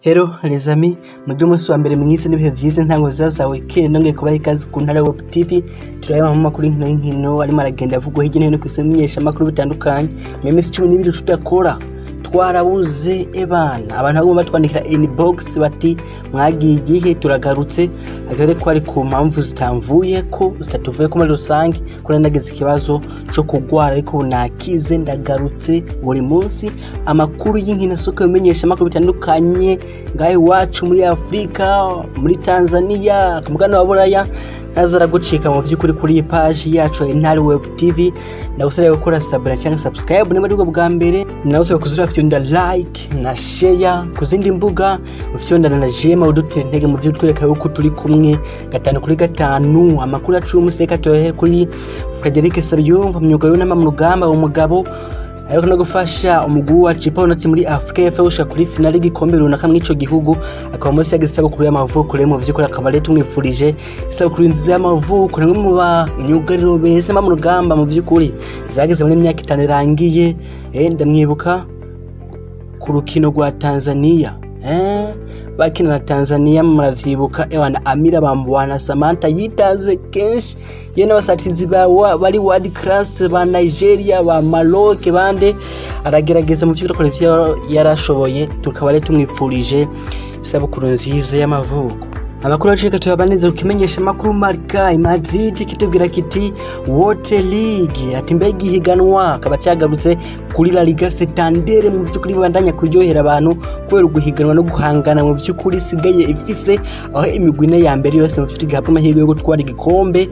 Hello les amis, mugire umunsi wa mbere mwiza n'ibihe vyiza, intango nziza za weekend. Nongeye kubaha ikaze ku Ntara Web TV. Turareba amakuru y'inkino y'inkino arimo aragenda avugwa hirya no hino kw'isi, menyesha amakuru bitandukanye. Mu minsi 12 tudakora, twarabuze ebana. Abantu baguma batwandikira inbox bati: "Mwagiye ihe?" Turagarutse agere ko ari ku mpamvu zitamvuye ko zitatuvuye ko muri rusange, ko nari nagize ikibazo co kugwara, ariko ubu nakize, ndagarutse buri munsi. Amakuru y'inkino, soko bimenyesha amakuru bitandukanye ngaho iwacu muri Afurika, muri Tanzania, ku mugabane wa Buraya, ntazara gucika mu by'ukuri kuri iyi page yacu ya Intare Web TV. Ndagusaba gukora s'abonner cyangwa subscribe niba aribwo bwa mbere. Ndagusaba kuzura fyonda like na share ku zindi mbuga, ufyonda na j'aime, udutera intege mu byo twereka yuko turi kumwe gatanu kuri gatanu. Amakuru yacu y'umunsi, reka tuyahere kuri Frederic Sabiyumva, myugariro w'intama mu rugamba. Umugabo ariko no gufasha umugwi wa Chippa United muri Afrika y'Epfo gushika kuri finale y'igikombe runaka mw'ico gihugu, akaba munsi yagize isabukuru y'amavuko. Rero mu vy'ukuri akaba rero tumwifurije isabukuru nziza y'amavuko. Ni mu bamyugariro beza mu rugamba mu vy'ukuri zageze muri myaka 5 irangiye. Ndamwibuka ku rukino rwa Tanzania, bakina na Tanzania, muravyibuka. Ewana Amira Bambwana Samantha yitaze kenshi ye n'abasatizi ba bari world class ba Nigeria, ba Maroc, bande, aragerageza mu vy'ukuri akora ivyo yarashoboye. Tukaba rero tumwipfurije isabukuru nziza y'amavuko. Amakuru yacu reka tuyabaneze kukimenyesha amakuru Marca Madrid, kitubwira kiti: "What League?" Ati: "Mbega ihiganwa?" Akaba cagarutse kuri La Liga Santander, mu vy'ukuri bandanya kuryohera abantu kubera uguhiganwa no guhangana mu vy'ukuri isigaye ifise, aho imigwi ine ya mbere yose mu vy'ukuri ihabwa amahirwe yo gutwara igikombe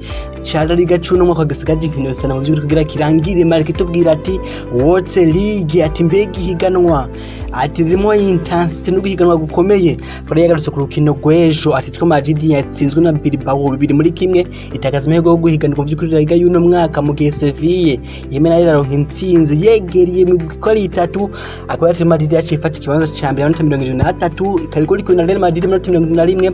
ca La Liga c'uno mwaka, gisigaje inkino zitanu mu vy'ukuri kugira kirangire. Marca itubwira ati: "What League?" Ati: "Mbega ihiganwa?" Ati: "Ririmo intensity no guhiganwa gukomeye." Akaba yagarutse ku rukino rw'ejo. Atletico Madrid yatsinzwe na Bilbao 2-1, itakaza amahirwe yo guhiganirwa mu vy'ukuri La Liga y'uno mwaka, mu gihe Sevilla yemera iraronka intsinzi yegereye mu gukora itatu. Akaba Atletico Madrid yaciye ifata ikibanza ca mbere amanota 73, ikaba ikurikiwe na Real Madrid amanota 71,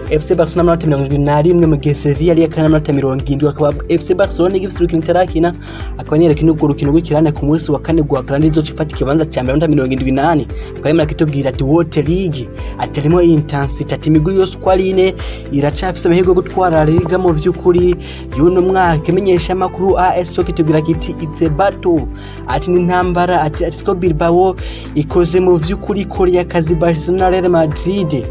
FC Barcelona amanota 71, mu gihe Sevilla ari iya amanota 70. Akaba FC Barcelona igifise urukino itarakina, akaba niyerekana urwo rukino rw'ikirane ku munsi wa kane gwa Grande izoca ifata ikibanza ca mbere amanota 74. Akaba arimo arakitubwira ati: "What League?" Ati: "Harimo intensity." Ati: "Imigwi yose uko ari ine iracafise amahirwe yo gutwara La Liga mu vy'ukuri y'uno mwaka." Imenyesha amakuru AS co kitubwira kiti: "It's a battle." Ati: "Ni intambara." Ati: "Atletico Bilbao ikoze mu vy'ukuri, ikoreye akazi Barcelona, Real Madrid."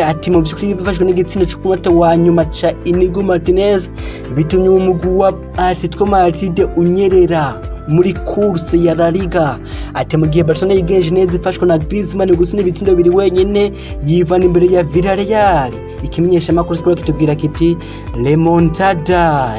Ati mu vy'ukuri bifashwe n'igitsindo co ku munota wa nyuma ca Inigo Martinez, bitumye umugwi wa Atletico Madrid unyerera muri course ya La Liga. Ati mu gihe Barcelona yigenje neza ifashwa na Griezmann gutsinda ibitsindo bibiri wenyene, yivana imbere ya Villarreal. Ikimenyesha amakuru Sport kitubwira kiti: "Remontada."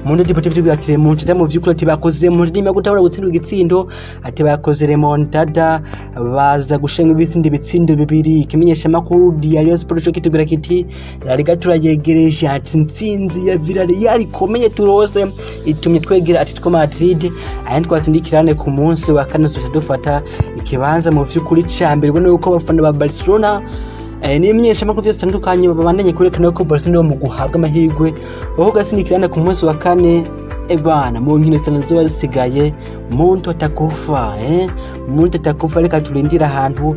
Mundo Deportivo kitubwira ati: "Remontada." Mu vy'ukuri ati bakoze remontada nyuma yo gutabura gutsindwa igitsindo. Ati bakoze remontada, baza gushenga ibitsindi ibitsindo bibiri. Ikimenyesha amakuru Diario Sport co kitubwira kiti: "La Liga turayegereje." Ati intsinzi ya Villarreal ikomeye turose itumye twegera Atletico Madrid, ayandi twatsindikirane ku munsi wa kane tuca dufata ikibanza mu vy'ukuri ca mbere. Ubona yuko abafana ba Barcelona n'imenyeshamakuru byose bitandukanye babandanye kwerekana ko Barcelona mu guhabwa amahirwe aho gatsindikirane ku munsi wa kane. Ebana, mu nkino zitanu ziba zisigaye, muntu atakufa, muntu atakufa. Reka turindire ahantu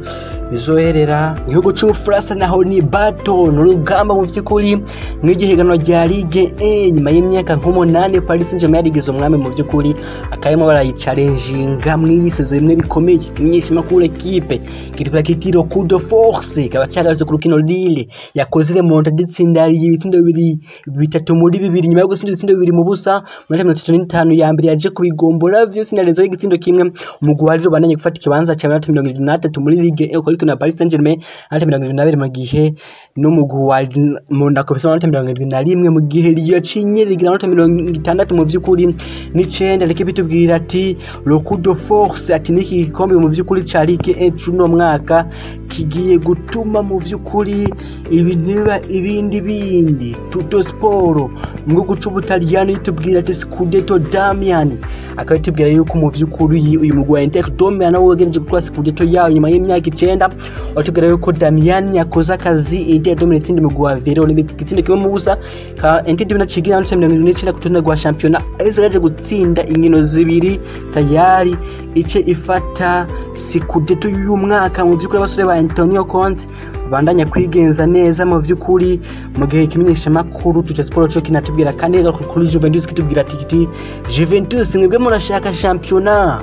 bizoherera. Mu gihugu c'Ubufaransa naho ni battle, ni urugamba mu vy'ukuri mw'iryo rya Ligue 1. Nyuma y'imyaka nk'umunani Paris Saint-Germain yarigize umwami, mu vy'ukuri akarimo barayicalenjinga mw'iyi saison bimwe bikomeye. Ikimenyeshamakuru Equipe kitubwira kiti: "Le coup de force." Kikaba cagarutse ku rukino Lille yakoze remontada, itsinda ibitsindo bibiri, 3-2, nyuma yo gutsinda ibitsindo 2-0 muri 35 ya mbere, yaje kubigombora vyose inarezaho igitsindo kimwe. Umugwi wa Lille ubandanye gufata ikibanza ca manota 73 muri Ligue 1, ukariko na Paris Saint-Germain amanota 72, mu gihe n'umugwi wa Monaco ufise amanota 71, mu gihe Lyon yacinye rigira amanota 69 mu vy'ukuri n'icenda. L'équipe itubwira ati: "Le coup de force." Ati niki gikombe mu vy'ukuri ca Ligue 1 c'uno mwaka kigiye gutuma mu vy'ukuri ibintu biba ibindi bindi. Tutto Sport mu gihugu c'Ubutaliyano itubwira ati: "Scudetto Damian." Akaba itubwira yuko mu vy'ukuri uyu mugwi wa Inter de Milan nawo wegereje gutwara Scudetto yawo nyuma y'imyaka 9. Watubwira yuko Damian yakoze akazi, Inter de Milan itsinda umugwi wa Verona igitsindo 1-0. Ka Inter de Milan cigira amanota 79 ku rutonde rwa shampiyona, isigaje gutsinda inkino zibiri, tayari ice ifata Scudetto y'uyu mwaka. Mu vy'ukuri abasore ba Antonio Conte bandanya kwigenza neza mu vy'ukuri. Mu gihe ikimenyesha makuru Tutto Sport cyo kinatubwira kandi kuri Juventus kitubwira ati Juventus mwebwe murashaka championnat,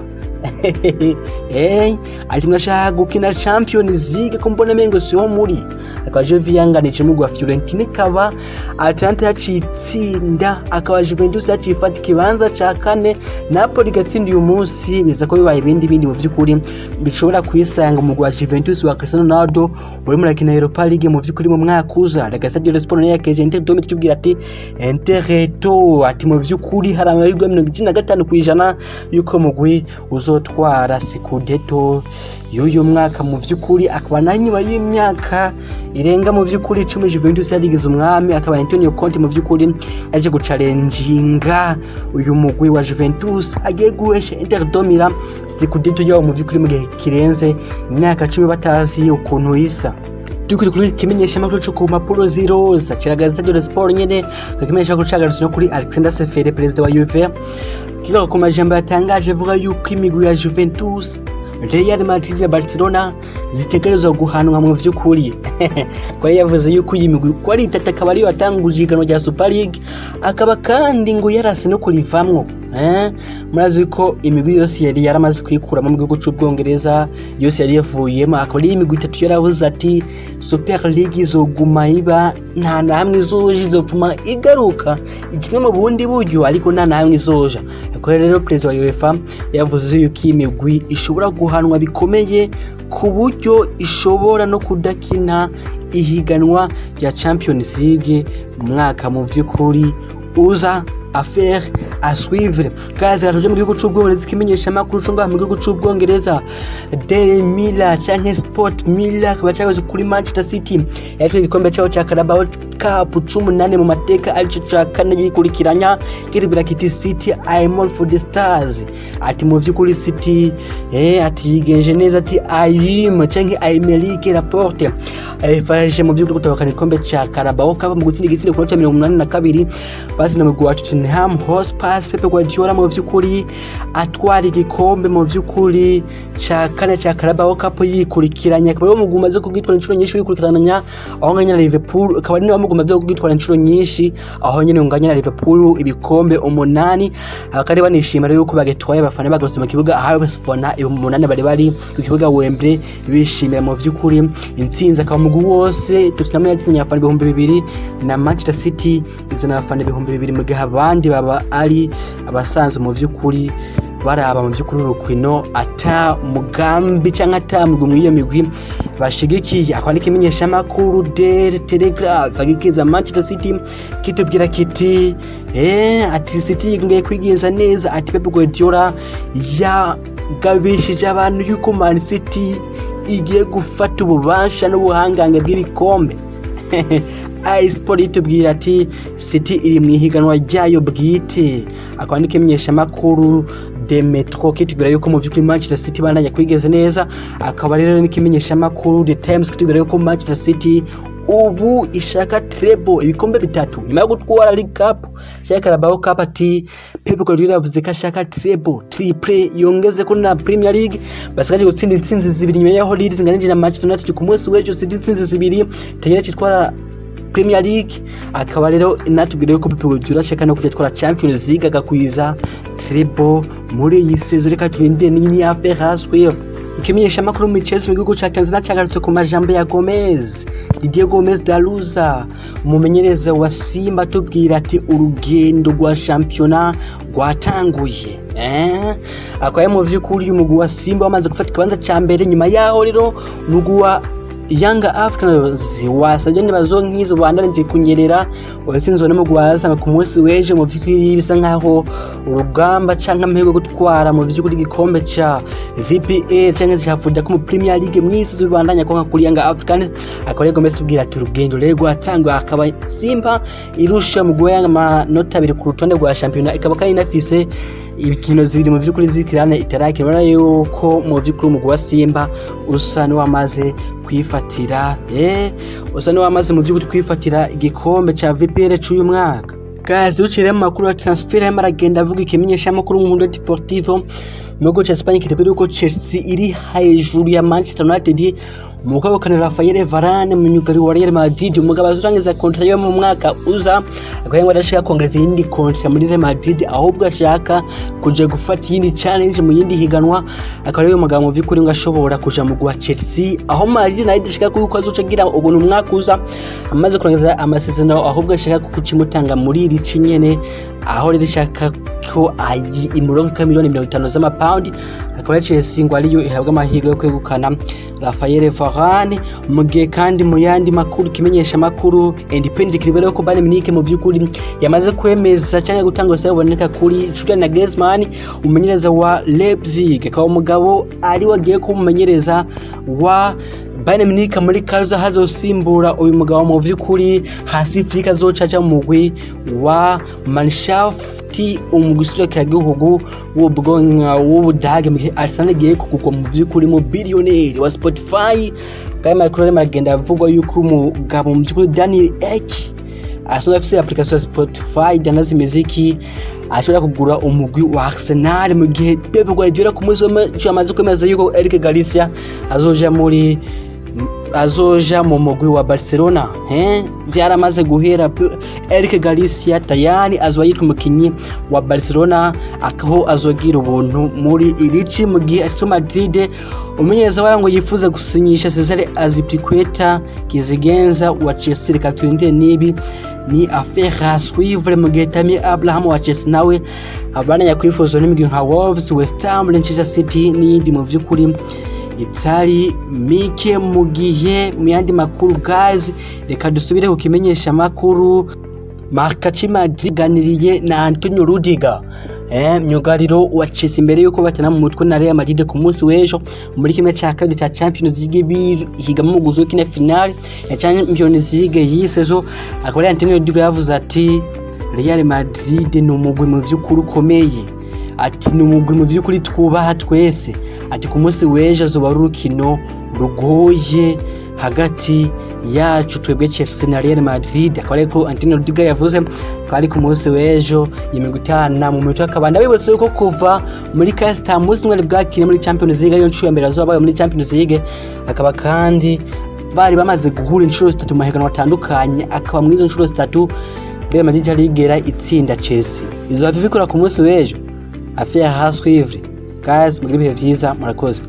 ati murashaka gukina Champions League ko mbona mengo siho muri. Akaba Juve yanganije mu gwa Fiorentina, ikaba Atalanta yacitsinda, akaba Juventus yacifata ikibanza ca kane, Napoli igatsinda uyu munsi. Biza ko bibaye ibindi bindi mu vy'ukuri bishobora kwisanga mu gwa Juventus wa Cristiano Ronaldo uri murakina Europa League mu vy'ukuri mu mwaka uza. La Gazzetta dello Sport nayo yakeje Inter Dome itubwira ati Interreto, ati mu vy'ukuri hari amahirwe 95% yuko mugwi uzotwara Scudetto y'uyu mwaka mu vy'ukuri. Akaba na nyuma y'imyaka irenga mu vy'ukuri 10 Juventus yarigize umwami, akaba Antonio Conte mu vy'ukuri yaje gucalenjinga uyu mugwi wa Juventus agiye guhesha Inter Domira Scudetto yabo mu vy'ukuri mu gihe kirenze imyaka 10 batazi ukuntu isa. Tukiri kuri kimenyesha makuru cyo ku mpapuro z'iroza kiragaza dello Sport nyene, kimenyesha makuru cagarutse no kuri Alexander Sefere, perezida wa Juve, kigaruka ku majambo yatangaje avuga yuko imigwi ya Juventus, Real Madrid na Barcelona zitegerezwa guhanwa mu vy'ukuri. Kwa yavuze yuko iyi migwi ko ari itatu akaba ariyo yatanguje ihiganwa rya Super League, akaba kandi ngo yarase no kurivamwo. Murazi ko imigwi yose yari yaramaze kwikuramo mu gihugu c'Ubwongereza yose yari yavuyemo, akaba ari imigwi itatu yaravuze ati Super League izoguma iba, nta na hamwe izoja, izopfuma igaruka ikine mu bundi buryo, ariko nta na hamwe izoja. Akaba rero perezida wa UEFA yavuze yuko iyi migwi ishobora guhanwa bikomeye ku buryo ishobora no kudakina ihiganwa rya Champions League mu mwaka mu vy'ukuri uza. Affaire à suivre. Kazi gatuje mu gihugu c'Ubwongereza, ikimenyesha makuru co ngaha mu gihugu c'Ubwongereza Daily Mirror canke Sport Mirror kaba cyakoze kuri Manchester City yatwaye igikombe cyaho ca Carabao Cup 18 mu mateka, arico ca kane yikurikiranya. Kiribira kiti City I'm all for the stars, ati mu vy'ukuri City ati yigenje neza, ati Ayim canke Aymeric Laporte ifashe mu vy'ukuri gutahukana igikombe ca Carabao Cup mu gutsinda igitsindo ku minota 82 basi na mugwi wa Tottenham Hotspur. Pep Guardiola mu vy'ukuri atwara igikombe mu vy'ukuri ca kane ca Carabao Cup yikurikiranya, akaba ari umugwi umaze kugitwara inshuro nyinshi yikurikiranya aho nganya na Liverpool, akaba ari niwe mugwi umaze kugitwara inshuro nyinshi aho nyene nganya na Liverpool ibikombe 8. Abakari banishima rero yuko bagitwaye, abafana bagarutse mu kibuga aho abafana 8,000 bari bari ku kibuga Wembley bishimira mu vy'ukuri intsinzi. Akaba umugwi wose Tottenham yatsinye abafana 2000 na Manchester City izana abafana 2000, mu gihe abandi baba ari abasanzwe mu vy'ukuri baraba mu vy'ukuri urukino ata mugambi canke ata mugwi mw'iyo migwi bashigikiye. Akaba n'ikimenyesha makuru Daily Telegraph agikiza Manchester City kitubwira kiti ati City yigiye kwigenza neza, ati Pep Guardiola yagabishije abantu yuko Man City igiye gufata ububasha n'ubuhangange bw'ibikombe. iSport itubwira ati City iri mu ihiganwa ryayo bwite. Akaba n'ikimenyesha makuru De Metro kitubwira yuko mu vy'ukuri Manchester City bandanya kwigeza neza. Akaba rero n'ikimenyesha makuru The Times kitubwira yuko Manchester City ubu ishaka treble, ibikombe bitatu, nyuma yo gutwara League Cup cyangwa Carabao Cup. Ati Pep Guardiola yavuze ko ashaka treble, triple, yongeze ko na Premier League basigaje gutsinda intsinzi zibiri nyuma yaho Leeds inganije na Manchester United ku munsi w'ejo. City intsinzi zibiri tagera kitwara Premier League. Akaba rero natubwira yuko Pep Guardiola ashaka no kujya atwara Champions League agakwiza treble muri iyi saison. Reka turindire nini affaire à suivre. Ikimenyesha makuru mu Chelsea mu gihugu ca Tanzania cagarutse ku majambo ya Gomez, Didier Gomez Daluza, umumenyereza wa Simba, tubwira ati urugendo rwa shampiyona rwatanguye. Akaba mu vy'ukuri umugwi wa Simba wamaze gufata ikibanza ca mbere, nyuma yaho rero umugwi wa Young Africans wasabye ntibazonkizo bandanije kunyerera, watsinzwe n'umugwi wa Azam ku munsi w'ejo. Mu vy'ukuri bisa nkaho urugamba canke amahirwe yo gutwara mu vy'ukuri igikombe ca VPL canke ca Vodacom Premier League mw'isi zibandanya konka kuri Young Africans. Akaba rero Gomez tubwira ati urugendo rero rwatanguye, akaba Simba irusha mu guha amanota abiri ku rutonde rwa shampiyona, ikaba kandi inafise ibikino zibiri mu vy'ukuri zikirane itarakina. Urabona yuko mu vy'ukuri umugwi wa Simba usa n'uwamaze kwifatira usa n'uwamaze mu vy'ukuri kwifatira igikombe ca VPL c'uyu mwaka. Kazi ducire mu makuru ya transfer arimo aragenda avuga ikimenyesha makuru mu Mundo Deportivo mu gihugu ca Espagne kitubwira yuko Chelsea iri hejuru ya Manchester United Mu kwegukana Rafael Varane, munyugari wa Real Madrid, umugabo azorangiza kontra yo mu mwaka uza, akaba ngo adashaka kongereza iyindi kontra muri Real Madrid, ahubwo ashaka kuja gufata iyindi challenge mu yindi higanwa. Akaba ariyo mugabo mu vy'ukuri ngo ashobora kuja mu gwa Chelsea, aho Madrid nayo idashaka kuko azoca agira ubuntu umwaka uza amaze kurangiza amasezerano, ahubwo ashaka kucimutanga muri iri ci nyene, aho rero ishaka ko ayi imuronka miliyoni 50 z'amapaundi. Akaba ari Chelsea ngo ariyo ihabwa amahirwe yo kwegukana Rafael Varane. Mu gihe kandi mu yandi makuru, kimenyesha makuru Independent kiribera ko Bayern Munich mu vy'ukuri yamaze kwemeza cyangwa gutanga ubusabe buboneka kuri Julian Nagelsmann, umumenyereza wa Leipzig, akaba umugabo ari wagiye kuba umumenyereza wa Bayern Munich muri kaza hazosimbura uyu mugabo mu vy'ukuri Hansi Flick azoca aja mu mugwi wa Mannschaft, umugwi gihugu w'Ubudage, mu gihe Arsenal igiye kugurwa mu vy'ukuri mu billionaire wa Spotify. Kandi makuru arimo aragenda avugwa yuko umugabo mu vy'ukuri Daniel Ek asanzwe afise application ya Spotify danazi imiziki ashobora kugura umugwi wa Arsenal, mu gihe Pep Guardiola ku munsi w'ejo amaze kwemeza yuko Eric Garcia azoja mu mugwi wa Barcelona. Vyaramaze guhera, Eric Garcia tayari azoba yitwa umukinyi wa Barcelona, akaho azogira ubuntu muri irici. Mu gihe Atletico Madrid, umumenyereza wayo ngo yifuza gusinyisha Cesare Azpilicueta, kizigenza wa Chelsea. Reka turindire nibi ni affaire à suivre. Mu gihe Tammy Abraham wa Chelsea nawe abandanya kwifuzwa n'imigwi nka Wolves, West Ham, Manchester City n'iyindi mu vy'ukuri itari mike. Mu gihe mu yandi makuru, guys, reka dusubire ku kimenyesha makuru Marca Madrid ganiriye na Antonio Rudiger, myugariro wa Chelsea, imbere yuko bakina mu mutwe na Real Madrid ku munsi w'ejo muri kimwe cya kabiri cya Champions League bihigamo umuguzi w'ikina finale ya Champions League y'iyi saison. Akaba ari Antonio Rudiger yavuze ati Real Madrid ni umugwi mu vy'ukuri ukomeye, ati ni umugwi mu vy'ukuri twubaha twese, ati ku munsi w'ejo azoba ari urukino rugoye hagati yacu twebwe Chelsea na Real Madrid. Akaba ariko Antonio Rudiger yavuze ko ari ku munsi w'ejo imigwi itana mu mitwe. Akaba ndabibutse yuko kuva muri Casta munsi mwari bwakine muri Champions League, ariyo nshuro ya mbere azoba muri Champions League. Akaba kandi bari bamaze guhura inshuro zitatu mu mahiganwa atandukanye, akaba muri izo nshuro zitatu Real Madrid yarigera itsinda Chelsea. Izohava ibikora ku munsi w'ejo, affaire à suivre, guys. Mugire ibihe vyiza, murakoze.